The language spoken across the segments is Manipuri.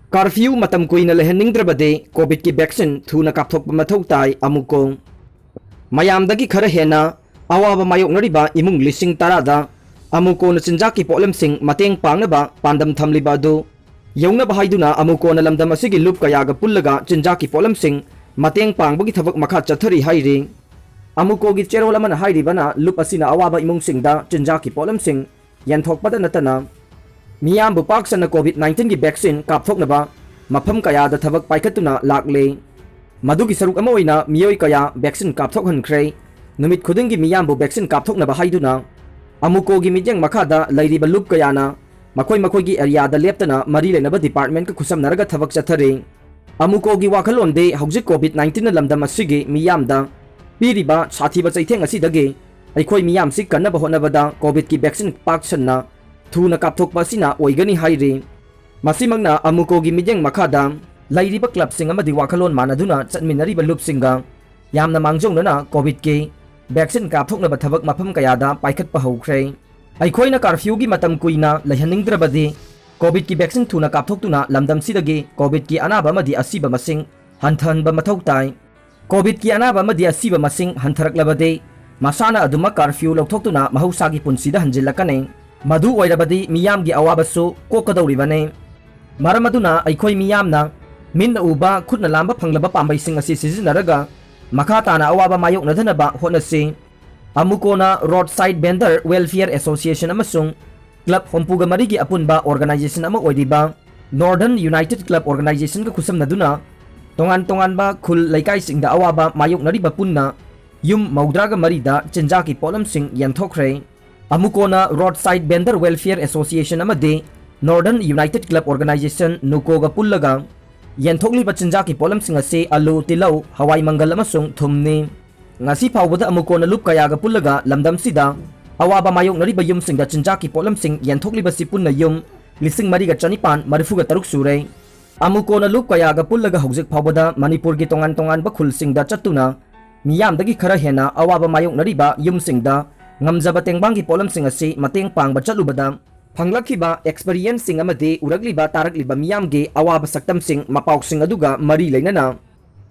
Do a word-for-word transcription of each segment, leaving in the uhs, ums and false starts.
Curfew ꯃꯇꯝ ꯀꯨꯏꯅ ꯂꯩꯍꯟꯅꯤꯡꯗ꯭ꯔꯕꯗꯤ COVID-ꯀꯤ vaccine ꯊꯨꯅ ꯀꯥꯞꯊꯣꯛꯄ ꯃꯊꯧ ꯇꯥꯏ, ꯑꯃꯨꯀꯣ꯫ ꯃꯌꯥꯝꯗꯒꯤ ꯈꯔ ꯍꯦꯟꯅ ꯑꯋꯥꯕ ꯃꯥꯌꯣꯛꯅꯔꯤꯕ ꯏꯃꯨꯡ ꯂꯤꯁꯤꯡ ꯇꯔꯥꯗ ꯑꯃꯨꯀꯣꯅ ꯆꯤꯟꯖꯥꯛꯀꯤ ꯄꯣꯠꯂꯝꯁꯤꯡ ꯃꯇꯦꯡ ꯄꯥꯡꯅꯕ ꯄꯥꯟꯗꯝ ꯊꯝꯂꯤꯕ ꯑꯗꯨ ꯌꯧꯅꯕ ꯍꯥꯏꯗꯨꯅ ꯑꯃꯨꯀꯣꯅ ꯂꯝꯗꯝ ꯑꯁꯤꯒꯤ ꯂꯨꯞ ꯀꯌꯥꯒ ꯄꯨꯜꯂꯒ ꯆꯤꯟꯖꯥꯛꯀꯤ ꯄꯣꯠꯂꯝꯁꯤꯡ ꯃꯇꯦꯡ ꯄꯥꯡꯕꯒꯤ ꯊꯕꯛ ꯃꯈꯥ ꯆꯠꯊꯔꯤ ꯍꯥꯏꯔꯤ꯫ ꯑꯃꯨꯀꯣꯒꯤ ꯆꯦꯔꯣꯜ ꯑꯃꯅ ꯍꯥꯏꯔꯤꯕꯅ ꯂꯨꯞ ꯑꯁꯤꯅ ꯑꯋꯥꯕ ꯏꯃꯨꯡꯁꯤꯡꯗ ꯆꯤꯟꯖꯥꯛꯀꯤ ꯄꯣꯠꯂꯝꯁꯤꯡ ꯌꯦꯟꯊꯣꯛꯄꯗ ꯅꯠꯇꯅ ꯃꯤꯌꯥꯝꯕꯨ ꯄꯥꯛ ꯁꯟꯅ COVID-19ꯒꯤ vaccine ꯀꯥꯞꯊꯣꯛꯅꯕ ꯃꯐꯝ ꯀꯌꯥꯗ ꯊꯕꯛ ꯄꯥꯏꯈꯠꯇꯨꯅ ꯂꯥꯛꯂꯦ꯫ ꯃꯗꯨꯒꯤ ꯁꯔꯨꯛ ꯑꯃ ꯑꯣꯏꯅ ꯃꯤꯑꯣꯏ ꯀꯌꯥ vaccine ꯀꯥꯞꯊꯣꯛꯍꯟꯈ꯭ꯔꯦ꯫ ꯅꯨꯃꯤꯠ ꯈꯨꯗꯤꯡꯒꯤ ꯃꯤꯌꯥꯝꯕꯨ vaccine ꯀꯥꯞꯊꯣꯛꯅꯕ ꯍꯥꯏꯗꯨꯅ ꯑꯃꯨꯀꯣꯒꯤ ꯃꯤꯠꯌꯦꯡ ꯃꯈꯥꯗ ꯂꯩꯔꯤꯕ ꯂꯨꯞ ꯀꯌꯥꯅ ꯃꯈꯣꯏ ꯃꯈꯣꯏꯒꯤ areaꯗ ꯂꯦꯞꯇꯅ ꯃꯔꯤ ꯂꯩꯅꯕ departmentꯀ ꯈꯨꯠꯁꯝꯅꯔꯒ ꯊꯕꯛ ꯆꯠꯊꯔꯤ꯫ ꯑꯃꯨꯀꯣꯒꯤ ꯋꯥꯈꯜꯂꯣꯟꯗꯤ ꯍꯧꯖꯤꯛ COVID-19ꯅ ꯂꯝꯗꯝ ꯑꯁꯤꯒꯤ ꯃꯤꯌꯥꯝꯗ ꯄꯤꯔꯤꯕ ꯁꯥꯊꯤꯕ ꯆꯩꯊꯦꯡ ꯑꯁꯤꯗꯒꯤ ꯑꯩꯈꯣꯏ ꯃꯤꯌꯥꯝꯁꯤ ꯀꯟꯅꯕ ꯍꯣꯠꯅꯕꯗ COVID-ꯀꯤ vaccine ꯄꯥꯛ ꯁꯟꯅ ꯊꯨꯅ ꯀꯥꯞꯊꯣꯛꯄ ꯑꯁꯤꯅ ꯑꯣꯏꯒꯅꯤ ꯍꯥꯏꯔꯤ꯫ ꯃꯁꯤꯃꯛꯅ ꯑꯃꯨꯀꯣꯒꯤ ꯃꯤꯠꯌꯦꯡ ꯃꯈꯥꯗ ꯂꯩꯔꯤꯕ clubꯁꯤꯡ ꯑꯃꯗꯤ ꯋꯥꯈꯜꯂꯣꯟ ꯃꯥꯟꯅꯗꯨꯅ ꯆꯠꯃꯤꯟꯅꯔꯤꯕ ꯂꯨꯞꯁꯤꯡꯒ ꯌꯥꯝꯅ ꯃꯥꯡꯖꯧꯅꯅ COVID-ꯀꯤ vaccine ꯀꯥꯞꯊꯣꯛꯅꯕ ꯊꯕꯛ ꯃꯐꯝ ꯀꯌꯥꯗ ꯄꯥꯏꯈꯠꯄ ꯍꯧꯈ꯭ꯔꯦ꯫ ꯑꯩꯈꯣꯏꯅ curfewꯒꯤ ꯃꯇꯝ ꯀꯨꯏꯅ ꯂꯩꯍꯟꯅꯤꯡꯗ꯭ꯔꯕꯗꯤ COVID-ꯀꯤ vaccine ꯊꯨꯅ ꯀꯥꯞꯊꯣꯛꯇꯨꯅ ꯂꯝꯗꯝꯁꯤꯗꯒꯤ COVID-ꯀꯤ ꯑꯅꯥꯕ ꯑꯃꯗꯤ ꯑꯁꯤꯕ ꯃꯁꯤꯡ ꯍꯟꯊꯍꯟꯕ ꯃꯊꯧ ꯇꯥꯏ꯫ COVID-ꯀꯤ ꯑꯅꯥꯕ ꯑꯃꯗꯤ ꯑꯁꯤꯕ ꯃꯁꯤꯡ ꯍꯟꯊꯔꯛꯂꯕꯗꯤ ꯃꯁꯥꯅ ꯑꯗꯨꯃꯛ curfew ꯂꯧꯊꯣꯛꯇꯨꯅ ꯃꯍꯧꯁꯥꯒꯤ ꯄꯨꯟꯁꯤꯗ ꯍꯟꯖꯤꯜꯂꯛꯀꯅꯤ꯫ ꯃꯗꯨ ꯑꯣꯏꯔꯕꯗꯤ ꯃꯤꯌꯥꯝꯒꯤ ꯑꯋꯥꯕꯁꯨ ꯀꯣꯛꯀꯗꯧꯔꯤꯕꯅꯤ꯫ ꯃꯔꯝ ꯑꯗꯨꯅ ꯑꯩꯈꯣꯏ ꯃꯤꯌꯥꯝꯅ ꯃꯤꯠꯅ ꯎꯕ, ꯈꯨꯠꯅ ꯂꯥꯝꯕ ꯐꯪꯂꯕ ꯄꯥꯝꯕꯩꯁꯤꯡ ꯑꯁꯤ ꯁꯤꯖꯤꯟꯅꯔꯒ ꯃꯈꯥ ꯇꯥꯅ ꯑꯋꯥꯕ ꯃꯥꯌꯣꯛꯅꯗꯅꯕ ꯍꯣꯠꯅꯁꯤ꯫ ꯑꯃꯨꯀꯣꯅ Roadside Vendor Welfare Association ꯑꯃꯁꯨꯡ club ꯍꯨꯝꯐꯨꯒ ꯃꯔꯤꯒꯤ ꯑꯄꯨꯟꯕ organization ꯑꯃ ꯑꯣꯏꯔꯤꯕ Northern United Club Organizationꯒ ꯈꯨꯠꯁꯝꯅꯗꯨꯅ ꯇꯣꯉꯥꯟ ꯇꯣꯉꯥꯟꯕ ꯈꯨꯜ ꯂꯩꯀꯥꯏꯁꯤꯡꯗ ꯑꯋꯥꯕ ꯃꯥꯌꯣꯛꯅꯔꯤꯕ ꯄꯨꯟꯅ ꯌꯨꯝ ꯃꯧꯗ꯭ꯔꯥꯒ ꯃꯔꯤꯗ ꯆꯤꯟꯖꯥꯛꯀꯤ ꯄꯣꯠꯂꯝꯁꯤꯡ ꯌꯦꯟꯊꯣꯛꯈ꯭ꯔꯦ꯫ ꯑꯃꯨꯀꯣꯅ Roadside Vendor Welfare Association ꯑꯃꯗꯤ Northern United Club Organization, NUCOꯒ ꯄꯨꯜꯂꯒ ꯌꯦꯟꯊꯣꯛꯂꯤꯕ ꯆꯤꯟꯖꯥꯛꯀꯤ ꯄꯣꯠꯂꯝꯁꯤꯡ ꯑꯁꯤ ꯑꯂꯨ, ꯇꯤꯜꯍꯧ, ꯍꯋꯥꯏ ꯃꯪꯒꯜ ꯑꯃꯁꯨꯡ ꯊꯨꯝꯅꯤ꯫ ꯉꯁꯤ ꯐꯥꯎꯕꯗ ꯑꯃꯨꯀꯣꯅ ꯂꯨꯞ ꯀꯌꯥꯒ ꯄꯨꯜꯂꯒ ꯂꯝꯗꯝꯁꯤꯗ ꯑꯋꯥꯕ ꯃꯥꯌꯣꯛꯅꯔꯤꯕ ꯌꯨꯝꯁꯤꯡꯗ ꯆꯤꯟꯖꯥꯛꯀꯤ ꯄꯣꯠꯂꯝꯁꯤꯡ ꯌꯦꯟꯊꯣꯛꯂꯤꯕꯁꯤ ꯄꯨꯟꯅ ꯌꯨꯝ ꯂꯤꯁꯤꯡ ꯃꯔꯤꯒ ꯆꯅꯤꯄꯥꯟ ꯃꯔꯤꯐꯨꯒ ꯇꯔꯨꯛ ꯁꯨꯔꯦ꯫ ꯑꯃꯨꯀꯣꯅ ꯂꯨꯞ ꯀꯌꯥꯒ ꯄꯨꯜꯂꯒ ꯍꯧꯖꯤꯛ ꯐꯥꯎꯕꯗ ꯃꯅꯤꯄꯨꯔꯒꯤ ꯇꯣꯉꯥꯟ ꯇꯣꯉꯥꯟꯕ ꯈꯨꯜꯁꯤꯡꯗ ꯆꯠꯇꯨꯅ ꯃꯤꯌꯥꯝꯗꯒꯤ ꯈꯔ ꯍꯦꯟꯅ ꯑꯋꯥꯕ ꯃꯥꯌꯣꯛꯅꯔꯤꯕ ꯌꯨꯝꯁꯤꯡꯗ ꯉꯝꯖꯕ ꯇꯦꯡꯕꯥꯡꯒꯤ ꯄꯣꯠꯂꯝꯁꯤꯡ ꯑꯁꯤ ꯃꯇꯦꯡ ꯄꯥꯡꯕ ꯆꯠꯂꯨꯕꯗ ꯐꯪꯂꯛꯈꯤꯕ experienceꯁꯤꯡ ꯑꯃꯗꯤ ꯎꯔꯛꯂꯤꯕ ꯇꯥꯔꯛꯂꯤꯕ ꯃꯤꯌꯥꯝꯒꯤ ꯑꯋꯥꯕ ꯁꯛꯇꯝꯁꯤꯡ, ꯃꯄꯥꯎꯁꯤꯡ ꯑꯗꯨꯒ ꯃꯔꯤ ꯂꯩꯅꯅ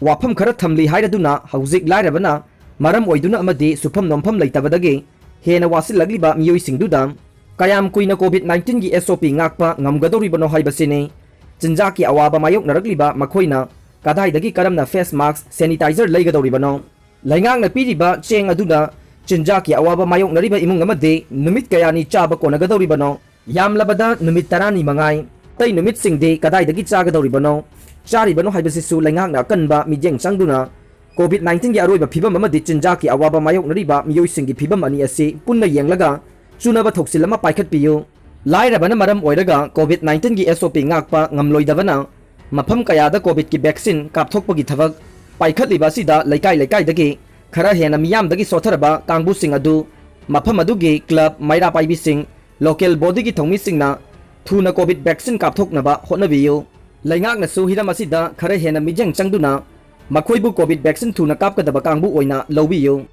ꯋꯥꯐꯝ ꯈꯔ ꯊꯝꯂꯤ ꯍꯥꯏꯔꯗꯨꯅ, ꯍꯧꯖꯤꯛ ꯂꯥꯏꯔꯕꯅ ꯃꯔꯝ ꯑꯣꯏꯗꯨꯅ ꯑꯃꯗꯤ ꯁꯨꯐꯝ ꯅꯣꯝꯐꯝ ꯂꯩꯇꯕꯗꯒꯤ ꯍꯦꯟꯅ ꯋꯥꯁꯤꯜꯂꯛꯂꯤꯕ ꯃꯤꯑꯣꯏꯁꯤꯡꯗꯨꯗ ꯀꯌꯥꯝ ꯀꯨꯏꯅ COVID nineteenꯒꯤ SOP ꯉꯥꯛꯄ ꯉꯝꯒꯗꯧꯔꯤꯕꯅꯣ ꯍꯥꯏꯕꯁꯤꯅꯤ꯫ ꯆꯤꯟꯖꯥꯛꯀꯤ ꯑꯋꯥꯕ ꯃꯥꯌꯣꯛꯅꯔꯛꯂꯤꯕ ꯃꯈꯣꯏꯅ ꯀꯗꯥꯏꯗꯒꯤ ꯀꯔꯝꯅ face mask, sanitizer ꯂꯩꯒꯗꯧꯔꯤꯕꯅꯣ? ꯂꯩꯉꯥꯛꯅ ꯄꯤꯔꯤꯕ ꯆꯦꯡ ꯑꯗꯨꯅ ꯆꯤꯟꯖꯥꯛꯀꯤ ꯑꯋꯥꯕ ꯃꯥꯌꯣꯛꯅꯔꯤꯕ ꯏꯃꯨꯡ ꯑꯃꯗꯤ ꯅꯨꯃꯤꯠ ꯀꯌꯥꯅꯤ ꯆꯥꯕ ꯀꯣꯟꯅꯒꯗꯧꯔꯤꯕꯅꯣ? ꯌꯥꯝꯂꯕꯗ ꯅꯨꯃꯤꯠ ꯇꯔꯥꯅꯤ ꯃꯉꯥꯏ꯫ ꯑꯇꯩ ꯅꯨꯃꯤꯠꯁꯤꯡꯗꯤ ꯀꯗꯥꯏꯗꯒꯤ ꯆꯥꯒꯗꯧꯔꯤꯕꯅꯣ? ꯆꯥꯔꯤꯕꯅꯣ ꯍꯥꯏꯕꯁꯤꯁꯨ ꯂꯩꯉꯥꯛꯅ ꯑꯀꯟꯕ ꯃꯤꯠꯌꯦꯡ ꯆꯪꯗꯨꯅ COVID nineteenꯒꯤ ꯑꯔꯣꯏꯕ ꯐꯤꯕꯝ ꯑꯃꯗꯤ ꯆꯤꯟꯖꯥꯛꯀꯤ ꯑꯋꯥꯕ ꯃꯥꯌꯣꯛꯅꯔꯤꯕ ꯃꯤꯑꯣꯏꯁꯤꯡꯒꯤ ꯐꯤꯕꯝ ꯑꯅꯤ ꯑꯁꯤ ꯄꯨꯟꯅ ꯌꯦꯡꯂꯒ ꯆꯨꯅꯕ ꯊꯧꯁꯤꯜ ꯑꯃ ꯄꯥꯏꯈꯠꯄꯤꯌꯨ꯫ ꯂꯥꯏꯔꯕꯅ ꯃꯔꯝ ꯑꯣꯏꯔꯒ COVID nineteenꯒꯤ SOP ꯉꯥꯛꯄ ꯉꯝꯂꯣꯏꯗꯕꯅ ꯃꯐꯝ ꯀꯌꯥꯗ COVIDꯀꯤ vaccine ꯀꯥꯞꯊꯣꯛꯄꯒꯤ ꯊꯕꯛ ꯄꯥꯏꯈꯠꯂꯤꯕ ꯑꯁꯤꯗ ꯂꯩꯀꯥꯏ ꯂꯩꯀꯥꯏꯗꯒꯤ ꯈꯔ ꯍꯦꯟꯅ ꯃꯤꯌꯥꯝꯗꯒꯤ ꯁꯣꯠꯊꯔꯕ ꯀꯥꯡꯕꯨꯁꯤꯡ ꯑꯗꯨ ꯃꯐꯝ ꯑꯗꯨꯒꯤ club, ꯃꯩꯔꯥ ꯄꯥꯏꯕꯤꯁꯤꯡ, local bodyꯒꯤ ꯊꯧꯃꯤꯁꯤꯡꯅ ꯊꯨꯅ COVID vaccine ꯀꯥꯞꯊꯣꯛꯅꯕ ꯍꯣꯠꯅꯕꯤꯌꯨ꯫ ꯂꯩꯉꯥꯛꯅꯁꯨ ꯍꯤꯔꯝ ꯑꯁꯤꯗ ꯈꯔ ꯍꯦꯟꯅ ꯃꯤꯠꯌꯦꯡ ꯆꯪꯗꯨꯅ ꯃꯈꯣꯏꯕꯨ COVID vaccine ꯊꯨꯅ ꯀꯥꯞꯀꯗꯕ ꯀꯥꯡꯕꯨ ꯑꯣꯏꯅ ꯂꯧꯕꯤꯌꯨ꯫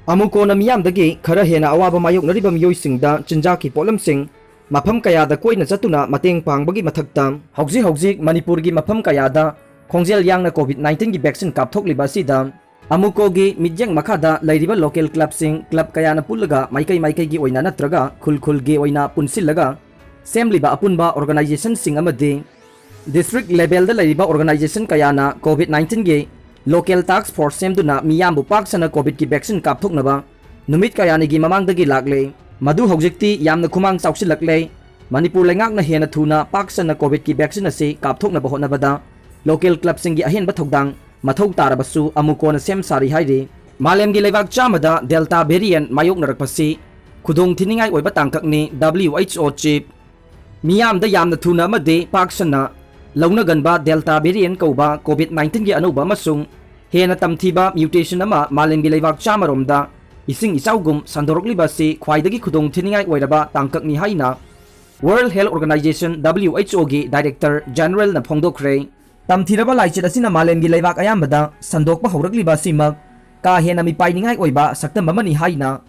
ꯑꯃꯨꯛ ꯀꯣꯟꯅ ꯃꯤꯌꯥꯝꯗꯒꯤ ꯈꯔ ꯍꯦꯟꯅ ꯑꯋꯥꯕ ꯃꯥꯌꯣꯛꯅꯔꯤꯕ ꯃꯤꯑꯣꯏꯁꯤꯡꯗ ꯆꯤꯟꯖꯥꯛꯀꯤ ꯄꯣꯠꯂꯝꯁꯤꯡ ꯃꯐꯝ ꯀꯌꯥꯗ ꯀꯣꯏꯅ ꯆꯠꯇꯨꯅ ꯃꯇꯦꯡ ꯄꯥꯡꯕꯒꯤ ꯃꯊꯛꯇ, ꯍꯧꯖꯤꯛ ꯍꯧꯖꯤꯛ ꯃꯅꯤꯄꯨꯔꯒꯤ ꯃꯐꯝ ꯀꯌꯥꯗ ꯈꯣꯡꯖꯦꯜ ꯌꯥꯡꯅ COVID nineteenꯒꯤ vaccine ꯀꯥꯞꯊꯣꯛꯂꯤꯕ ꯑꯁꯤꯗ ꯑꯃꯨꯀꯣꯒꯤ ꯃꯤꯠꯌꯦꯡ ꯃꯈꯥꯗ ꯂꯩꯔꯤꯕ local clubꯁꯤꯡ, club ꯀꯌꯥꯅ ꯄꯨꯜꯂꯒ ꯃꯥꯏꯀꯩ ꯃꯥꯏꯀꯩꯒꯤ ꯑꯣꯏꯅ ꯅꯠꯇ꯭ꯔꯒ ꯈꯨꯜ ꯈꯨꯜꯒꯤ ꯑꯣꯏꯅ ꯄꯨꯟꯁꯤꯜꯂꯒ ꯁꯦꯝꯂꯤꯕ ꯑꯄꯨꯟꯕ organizationꯁꯤꯡ ꯑꯃꯗꯤ district levelꯗ ꯂꯩꯔꯤꯕ organization ꯀꯌꯥꯅ COVID nineteenꯒꯤ local task force ꯁꯦꯝꯗꯨꯅ ꯃꯤꯌꯥꯝꯕꯨ ꯄꯥꯛ ꯁꯟꯅ COVIDꯀꯤ vaccine ꯀꯥꯞꯊꯣꯛꯅꯕ ꯅꯨꯃꯤꯠ ꯀꯌꯥꯅꯤꯒꯤ ꯃꯃꯥꯡꯗꯒꯤ ꯂꯥꯛꯂꯦ꯫ ꯃꯗꯨ ꯍꯧꯖꯤꯛꯇꯤ ꯌꯥꯝꯅ ꯈꯨꯃꯥꯡ ꯆꯥꯎꯁꯤꯜꯂꯛꯂꯦ꯫ ꯃꯅꯤꯄꯨꯔ ꯂꯩꯉꯥꯛꯅ ꯍꯦꯟꯅ ꯊꯨꯅ ꯄꯥꯛ ꯁꯟꯅ COVIDꯀꯤ vaccine ꯑꯁꯤ ꯀꯥꯞꯊꯣꯛꯅꯕ ꯍꯣꯠꯅꯕꯗ local clubꯁꯤꯡꯒꯤ ꯑꯍꯦꯟꯕ ꯊꯧꯗꯥꯡ ꯃꯊꯧ ꯇꯥꯔꯕꯁꯨ ꯑꯃꯨꯛ ꯀꯣꯟꯅ ꯁꯦꯝ ꯁꯥꯔꯤ ꯍꯥꯏꯔꯤ꯫ ꯃꯥꯂꯦꯝꯒꯤ ꯂꯩꯕꯥꯛ ꯆꯥꯝꯃꯗ Delta variant ꯃꯥꯌꯣꯛꯅꯔꯛꯄꯁꯤ ꯈꯨꯗꯣꯡ ꯊꯤꯅꯤꯡꯉꯥꯏ ꯑꯣꯏꯕ ꯇꯥꯡꯀꯛꯅꯤ꯫ WHO chief ꯃꯤꯌꯥꯝꯗ ꯌꯥꯝꯅ ꯊꯨꯅ ꯑꯃꯗꯤ ꯄꯥꯛ ꯁꯟꯅ ꯂꯧꯅꯒꯟꯕ Delta variant ꯀꯧꯕ COVID nineteenꯒꯤ ꯑꯅꯧꯕ ꯑꯃꯁꯨꯡ ꯍꯦꯟꯅ ꯇꯝꯊꯤꯕ mutation ꯑꯃ ꯃꯥꯂꯦꯝꯒꯤ ꯂꯩꯕꯥꯛ ꯆꯥꯝꯃꯔꯣꯝꯗ ꯏꯁꯤꯡ ꯏꯆꯥꯎꯒꯨꯝ ꯁꯟꯗꯣꯔꯛꯂꯤꯕ ꯑꯁꯤ ꯈ꯭ꯋꯥꯏꯗꯒꯤ ꯈꯨꯗꯣꯡ ꯊꯤꯅꯤꯡꯉꯥꯏ ꯑꯣꯏꯔꯕ ꯇꯥꯡꯀꯛꯅꯤ ꯍꯥꯏꯅ World Health Organization, WHOꯒꯤ Director Generalꯅ ꯐꯣꯡꯗꯣꯛꯈ꯭ꯔꯦ꯫ ꯇꯝꯊꯤꯔꯕ ꯂꯥꯏꯆꯠ ꯑꯁꯤꯅ ꯃꯥꯂꯦꯝꯒꯤ ꯂꯩꯕꯥꯛ ꯑꯌꯥꯝꯕꯗ ꯁꯟꯗꯣꯛꯄ ꯍꯧꯔꯛꯂꯤꯕ ꯑꯁꯤꯃꯛ ꯀꯥ ꯍꯦꯟꯅ ꯃꯤꯄꯥꯏꯅꯤꯡꯉꯥꯏ ꯑꯣꯏꯕ ꯁꯛꯇꯝ ꯑꯃꯅꯤ ꯍꯥꯏꯅ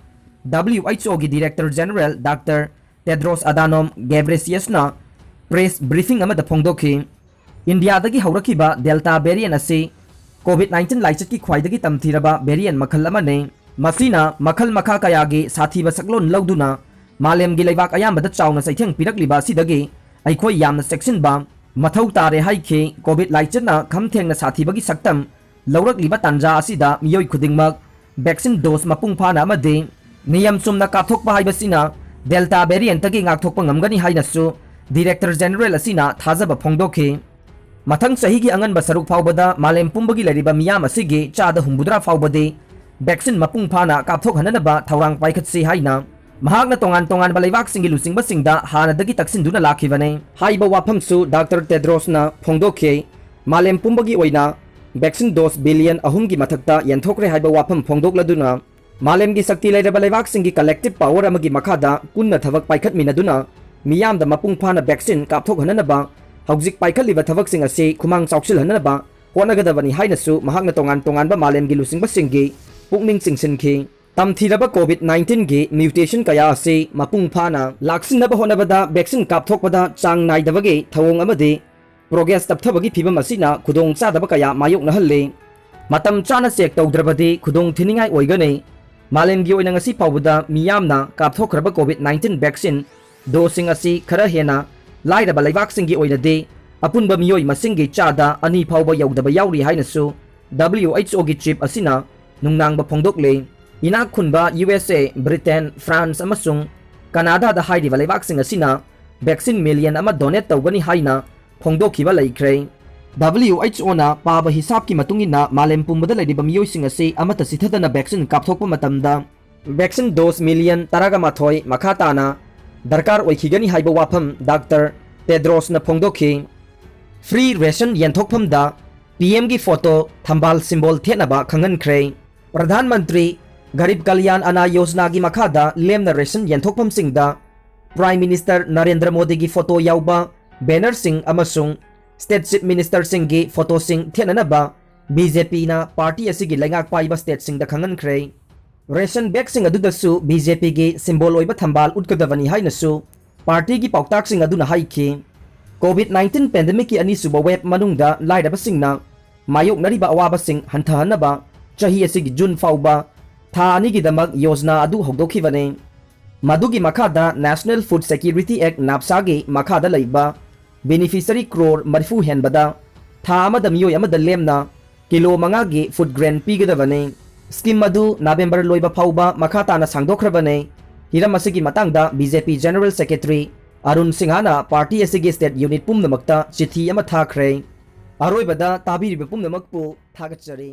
WHOꯒꯤ Director General Doctor ꯇꯦꯗ꯭ꯔꯣꯁ ꯑꯗꯥꯅꯣꯝ ꯒꯦꯕ꯭ꯔꯦꯁꯤꯌꯁꯅ ꯄ꯭ꯔꯦꯁ ꯕ꯭ꯔꯤꯐꯤꯡ ꯑꯃꯗ ꯐꯣꯡꯗꯣꯛꯈꯤ꯫ ꯏꯟꯗꯤꯌꯥꯗꯒꯤ ꯍꯧꯔꯛꯈꯤꯕ ꯗꯦꯜꯇꯥ ꯚꯦꯔꯤꯌꯟ ꯑꯁꯤ ꯀꯣꯚꯤꯗ ꯅꯥꯏꯟꯇꯤꯟ ꯂꯥꯏꯆꯠꯀꯤ ꯈ꯭ꯋꯥꯏꯗꯒꯤ ꯇꯝꯊꯤꯔꯕ ꯚꯦꯔꯤꯌꯟ ꯃꯈꯜ ꯑꯃꯅꯤ꯫ ꯃꯁꯤꯅ ꯃꯈꯜ ꯃꯈꯥ ꯀꯌꯥꯒꯤ ꯁꯥꯊꯤꯕ ꯁꯛꯂꯣꯟ ꯂꯧꯗꯨꯅ ꯃꯥꯂꯦꯝꯒꯤ ꯂꯩꯕꯥꯛ ꯑꯌꯥꯝꯕꯗ ꯆꯥꯎꯅ ꯆꯩꯊꯦꯡ ꯄꯤꯔꯛꯂꯤꯕ ꯑꯁꯤꯗꯒꯤ ꯑꯩꯈꯣꯏ ꯌꯥꯝꯅ ꯆꯦꯛꯁꯤꯟꯕ ꯃꯊꯧ ꯇꯥꯔꯦ ꯍꯥꯏꯈꯤ꯫ ꯀꯣꯚꯤꯗ ꯂꯥꯏꯆꯠꯅ ꯈꯝ ꯊꯦꯡꯅ ꯁꯥꯊꯤꯕꯒꯤ ꯁꯛꯇꯝ ꯂꯧꯔꯛꯂꯤꯕ ꯇꯥꯟꯖꯥ ꯑꯁꯤꯗ ꯃꯤꯑꯣꯏ ꯈꯨꯗꯤꯡꯃꯛ ꯚꯦꯛꯁꯤꯟ ꯗꯣꯁ ꯃꯄꯨꯡ ꯐꯥꯅ ꯑꯃꯗꯤ ꯅꯤꯌꯝ ꯆꯨꯝꯅ ꯀꯥꯞꯊꯣꯛꯄ ꯍꯥꯏꯕꯁꯤꯅ ꯗꯦꯜꯇꯥ ꯚꯦꯔꯤꯌꯟꯇꯒꯤ ꯉꯥꯛꯊꯣꯛꯄ ꯉꯝꯒꯅꯤ ꯍꯥꯏꯅꯁꯨ ꯗꯤꯔꯦꯛꯇꯔ ꯖꯦꯅꯔꯦꯜ ꯑꯁꯤꯅ ꯊꯥꯖꯕ ꯐꯣꯡꯗꯣꯛꯈꯤ꯫ ꯃꯊꯪ ꯆꯍꯤꯒꯤ ꯑꯉꯟꯕ ꯁꯔꯨꯛ ꯐꯥꯎꯕꯗ ꯃꯥꯂꯦꯝ ꯄꯨꯝꯕꯒꯤ ꯂꯩꯔꯤꯕ ꯃꯤꯌꯥꯝ ꯑꯁꯤꯒꯤ ꯆꯥꯗ ꯍꯨꯝꯐꯨꯇꯔꯥ ꯐꯥꯎꯕꯗꯤ ꯚꯦꯛꯁꯤꯟ ꯃꯄꯨꯡ ꯐꯥꯅ ꯀꯥꯞꯊꯣꯛꯍꯟꯅꯅꯕ ꯊꯧꯔꯥꯡ ꯄꯥꯏꯈꯠꯁꯤ ꯍꯥꯏꯅ ꯃꯍꯥꯛꯅ ꯇꯣꯉꯥꯟ ꯇꯣꯉꯥꯟꯕ ꯂꯩꯕꯥꯛꯁꯤꯡꯒꯤ ꯂꯨꯆꯤꯡꯕꯁꯤꯡꯗ ꯍꯥꯟꯅꯗꯒꯤ ꯇꯛꯁꯤꯟꯗꯨꯅ ꯂꯥꯛꯈꯤꯕꯅꯤ꯫ ꯍꯥꯏꯕ ꯋꯥꯐꯝꯁꯨ ꯗꯥꯛꯇꯔ ꯇꯦꯗ꯭ꯔꯣꯁꯅ ꯐꯣꯡꯗꯣꯛꯈꯤ꯫ ꯃꯥꯂꯦꯝ ꯄꯨꯝꯕꯒꯤ ꯑꯣꯏꯅ ꯚꯦꯛꯁꯤꯟ ꯗꯣꯁ ꯕꯤꯂꯤꯌꯟ ꯑꯍꯨꯝꯒꯤ ꯃꯊꯛꯇ ꯌꯦꯟꯊꯣꯛꯈ꯭ꯔꯦ ꯍꯥꯏꯕ ꯋꯥꯐꯝ ꯐꯣꯡꯗꯣꯛꯂꯗꯨꯅ, ꯃꯥꯂꯦꯝꯒꯤ ꯁꯛꯇꯤ ꯂꯩꯔꯕ ꯂꯩꯕꯥꯛꯁꯤꯡꯒꯤ ꯀꯂꯦꯛꯇꯤꯚ ꯄꯥꯋꯔ ꯑꯃꯒꯤ ꯃꯈꯥꯗ ꯄꯨꯟꯅ ꯊꯕꯛ ꯄꯥꯏꯈꯠꯃꯤꯟꯅꯗꯨꯅ ꯃꯤꯌꯥꯝꯗ ꯃꯄꯨꯡ ꯐꯥꯅ ꯚꯦꯛꯁꯤꯟ ꯀꯥꯞꯊꯣꯛꯍꯟꯅꯅꯕ ꯍꯧꯖꯤꯛ ꯄꯥꯏꯈꯠꯂꯤꯕ ꯊꯕꯛꯁꯤꯡ ꯑꯁꯤ ꯈꯨꯃꯥꯡ ꯆꯥꯎꯁꯤꯜꯍꯟꯅꯕ ꯍꯣꯠꯅꯒꯗꯕꯅꯤ ꯍꯥꯏꯅꯁꯨ ꯃꯍꯥꯛꯅ ꯇꯣꯉꯥꯟ ꯇꯣꯉꯥꯟꯕ ꯃꯥꯂꯦꯝꯒꯤ ꯂꯨꯆꯤꯡꯕꯁꯤꯡꯒꯤ ꯄꯨꯛꯅꯤꯡ ꯆꯤꯡꯁꯤꯟꯈꯤ꯫ ꯇꯝꯊꯤꯔꯕ ꯀꯣꯚꯤꯗ ꯅꯥꯏꯟꯇꯤꯟꯒꯤ ꯃ꯭ꯌꯨꯇꯦꯁꯟ ꯀꯌꯥ ꯑꯁꯤ ꯃꯄꯨꯡ ꯐꯥꯅ ꯂꯥꯛꯁꯤꯟꯅꯕ ꯍꯣꯠꯅꯕꯗ ꯚꯦꯛꯁꯤꯟ ꯀꯥꯞꯊꯣꯛꯄꯗ ꯆꯥꯡ ꯅꯥꯏꯗꯕꯒꯤ ꯊꯧꯑꯣꯡ ꯑꯃꯗꯤ ꯄ꯭ꯔꯣꯒ꯭ꯔꯦꯁ ꯇꯞꯊꯕꯒꯤ ꯐꯤꯚꯝ ꯑꯁꯤꯅ ꯈꯨꯗꯣꯡ ꯆꯥꯗꯕ ꯀꯌꯥ ꯃꯥꯌꯣꯛꯅꯍꯜꯂꯤ꯫ ꯃꯇꯝ ꯆꯥꯅ ꯆꯦꯛ ꯇꯧꯗ꯭ꯔꯕꯗꯤ ꯈꯨꯗꯣꯡ ꯊꯤꯅꯤꯡꯉꯥꯏ ꯑꯣꯏꯒꯅꯤ꯫ ꯃꯥꯂꯦꯝꯒꯤ ꯑꯣꯏꯅ ꯉꯁꯤ ꯐꯥꯎꯕꯗ ꯃꯤꯌꯥꯝꯅ ꯀꯥꯞꯊꯣꯛꯈ꯭ꯔꯕ ꯀꯣꯚꯤꯗ ꯅꯥꯏꯟꯇꯤꯟ ꯚꯦꯛꯁꯤꯟ ꯗꯣꯁꯁꯤꯡ ꯑꯁꯤ ꯈꯔ ꯍꯦꯟꯅ ꯂꯥꯏꯔꯕ ꯂꯩꯕꯥꯛꯁꯤꯡꯒꯤ ꯑꯣꯏꯅꯗꯤ ꯑꯄꯨꯟꯕ ꯃꯤꯑꯣꯏ ꯃꯁꯤꯡꯒꯤ ꯆꯥꯗ ꯑꯅꯤ ꯐꯥꯎꯕ ꯌꯧꯗꯕ ꯌꯥꯎꯔꯤ ꯍꯥꯏꯅꯁꯨ ꯗꯕ꯭ꯂꯤꯌꯨ ꯑꯩꯆ ꯑꯣꯒꯤ ꯆꯤꯐ ꯑꯁꯤꯅ ꯅꯨꯡꯅꯥꯡꯕ ꯐꯣꯡꯗꯣꯛꯂꯤ꯫ ꯏꯅꯥꯛ ꯈꯨꯟꯕ ꯌꯨ ꯑꯦꯁ ꯑꯦ, ꯕ꯭ꯔꯤꯇꯦꯟ, ꯐ꯭ꯔꯥꯟꯁ ꯑꯃꯁꯨꯡ ꯀꯅꯥꯗꯥꯗ ꯍꯥꯏꯔꯤꯕ ꯂꯩꯕꯥꯛꯁꯤꯡ ꯑꯁꯤꯅ ꯚꯦꯛꯁꯤꯟ ꯃꯤꯂꯤꯌꯟ ꯑꯃ ꯗꯣꯅꯦꯠ ꯇꯧꯒꯅꯤ ꯍꯥꯏꯅ ꯐꯣꯡꯗꯣꯛꯈꯤꯕ ꯂꯩꯈ꯭ꯔꯦ꯫ ꯗꯕ꯭ꯂꯤꯌꯨ ꯑꯩꯆ ꯑꯣꯅ ꯄꯥꯕ ꯍꯤꯁꯥꯞꯀꯤ ꯃꯇꯨꯡ ꯏꯟꯅ ꯃꯥꯂꯦꯝ ꯄꯨꯝꯕꯗ ꯂꯩꯔꯤꯕ ꯃꯤꯑꯣꯏꯁꯤꯡ ꯑꯁꯤ ꯑꯃꯠꯇ ꯆꯤꯊꯗꯅ ꯚꯦꯛꯁꯤꯟ ꯀꯥꯞꯊꯣꯛꯄ ꯃꯇꯝꯗ ꯚꯦꯛꯁꯤꯟ ꯗꯣꯁ ꯃꯤꯂꯤꯌꯟ ꯇꯔꯥꯒ ꯃꯥꯊꯣꯏ ꯃꯈꯥ ꯇꯥꯅ ꯗꯔꯀꯥꯔ ꯑꯣꯏꯈꯤꯒꯅꯤ ꯍꯥꯏꯕ ꯋꯥꯐꯝ ꯗꯥꯛꯇꯔ ꯇꯦꯗ꯭ꯔꯣꯁꯅ ꯐꯣꯡꯗꯣꯛꯈꯤ꯫ ꯐ꯭ꯔꯤ ꯔꯦꯁꯟ ꯌꯦꯟꯊꯣꯛꯐꯝꯗ ꯄꯤ ꯑꯦꯝꯒꯤ ꯐꯣꯇꯣ ꯊꯝꯕꯥꯜ ꯁꯤꯝꯕꯣꯜ ꯊꯦꯠꯅꯕ ꯈꯪꯍꯟꯈ꯭ꯔꯦ꯫ ꯄ꯭ꯔꯙꯥꯟ ꯃꯟꯇ꯭ꯔꯤ ꯒꯔꯤꯕ ꯀꯜꯌꯥꯟ ꯑꯅꯥ ꯌꯣꯖꯅꯥꯒꯤ ꯃꯈꯥꯗ ꯂꯦꯝꯅ ꯔꯦꯁꯟ ꯌꯦꯟꯊꯣꯛꯐꯝꯁꯤꯡꯗ ꯄ꯭ꯔꯥꯏꯝ ꯃꯤꯅꯤꯁꯇꯔ ꯅꯔꯦꯟꯗ꯭ꯔ ꯃꯣꯗꯤꯒꯤ ꯐꯣꯇꯣ ꯌꯥꯎꯕ ꯕꯦꯅꯔꯁꯤꯡ ꯑꯃꯁꯨꯡ ꯁ꯭ꯇꯦꯠ ꯆꯤꯐ ꯃꯤꯅꯤꯁꯇꯔꯁꯤꯡꯒꯤ ꯐꯣꯇꯣꯁꯤꯡ ꯊꯦꯠꯅꯅꯕ ꯕꯤ ꯖꯦ ꯄꯤꯅ ꯄꯥꯔꯇꯤ ꯑꯁꯤꯒꯤ ꯂꯩꯉꯥꯛ ꯄꯥꯏꯕ ꯁ꯭ꯇꯦꯠꯁꯤꯡꯗ ꯈꯪꯍꯟꯈ꯭ꯔꯦ꯫ ꯔꯦꯁꯟ ꯕꯦꯒꯁꯤꯡ ꯑꯗꯨꯗꯁꯨ ꯕꯤ ꯖꯦ ꯄꯤꯒꯤ ꯁꯤꯝꯕꯣꯜ ꯑꯣꯏꯕ ꯊꯝꯕꯥꯜ ꯎꯠꯀꯗꯕꯅꯤ ꯍꯥꯏꯅꯁꯨ ꯄꯥꯔꯇꯤꯒꯤ ꯄꯥꯎꯇꯥꯛꯁꯤꯡ ꯑꯗꯨꯅ ꯍꯥꯏꯈꯤ꯫ ꯀꯣꯚꯤꯗ ꯅꯥꯏꯟꯇꯤꯟ ꯄꯦꯟꯗꯦꯃꯤꯛꯀꯤ ꯑꯅꯤꯁꯨꯕ ꯋꯦꯕ ꯃꯅꯨꯡꯗ ꯂꯥꯏꯔꯕꯁꯤꯡꯅ ꯃꯥꯌꯣꯛꯅꯔꯤꯕ ꯑꯋꯥꯕꯁꯤꯡ ꯍꯟꯊꯍꯟꯅꯕ ꯆꯍꯤ ꯑꯁꯤꯒꯤ ꯖꯨꯟ ꯐꯥꯎꯕ ꯊꯥ ꯑꯅꯤꯒꯤꯗꯃꯛ ꯌꯣꯖꯅꯥ ꯑꯗꯨ ꯍꯧꯗꯣꯛꯈꯤꯕꯅꯤ꯫ ꯃꯗꯨꯒꯤ ꯃꯈꯥꯗ National Food Security Act, ꯅꯥꯞꯁꯥꯒꯤ ꯃꯈꯥꯗ ꯂꯩꯕ ꯕꯦꯅꯤꯐꯤꯁꯔꯤ ꯀ꯭ꯔꯣꯔ ꯃꯔꯤꯐꯨ ꯍꯦꯟꯕꯗ ꯊꯥ ꯑꯃꯗ ꯃꯤꯑꯣꯏ ꯑꯃꯗ ꯂꯦꯝꯅ ꯀꯤꯂꯣ ꯃꯉꯥꯒꯤ ꯐꯨꯗ ꯒ꯭ꯔꯦꯟ ꯄꯤꯒꯗꯕꯅꯤ꯫ ꯁ꯭ꯀꯤꯝ ꯑꯗꯨ ꯅꯕꯦꯝꯕꯔ ꯂꯣꯏꯕ ꯐꯥꯎꯕ ꯃꯈꯥ ꯇꯥꯅ ꯁꯥꯡꯗꯣꯛꯈ꯭ꯔꯕꯅꯤ꯫ ꯍꯤꯔꯝ ꯑꯁꯤꯒꯤ ꯃꯇꯥꯡꯗ ꯕꯤ ꯖꯦ ꯄꯤ ꯖꯦꯅꯔꯦꯜ ꯁꯦꯀ꯭ꯔꯦꯇꯔꯤ ꯑꯔꯨꯟ ꯁꯤꯡꯍꯅ ꯄꯥꯔꯇꯤ ꯑꯁꯤꯒꯤ ꯁ꯭ꯇꯦꯠ ꯌꯨꯅꯤꯠ ꯄꯨꯝꯅꯃꯛꯇ ꯆꯤꯊꯤ ꯑꯃ ꯊꯥꯈ꯭ꯔꯦ꯫ ꯑꯔꯣꯏꯕꯗ ꯇꯥꯕꯤꯔꯤꯕ ꯄꯨꯝꯅꯃꯛꯄꯨ ꯊꯥꯒꯠꯆꯔꯤ꯫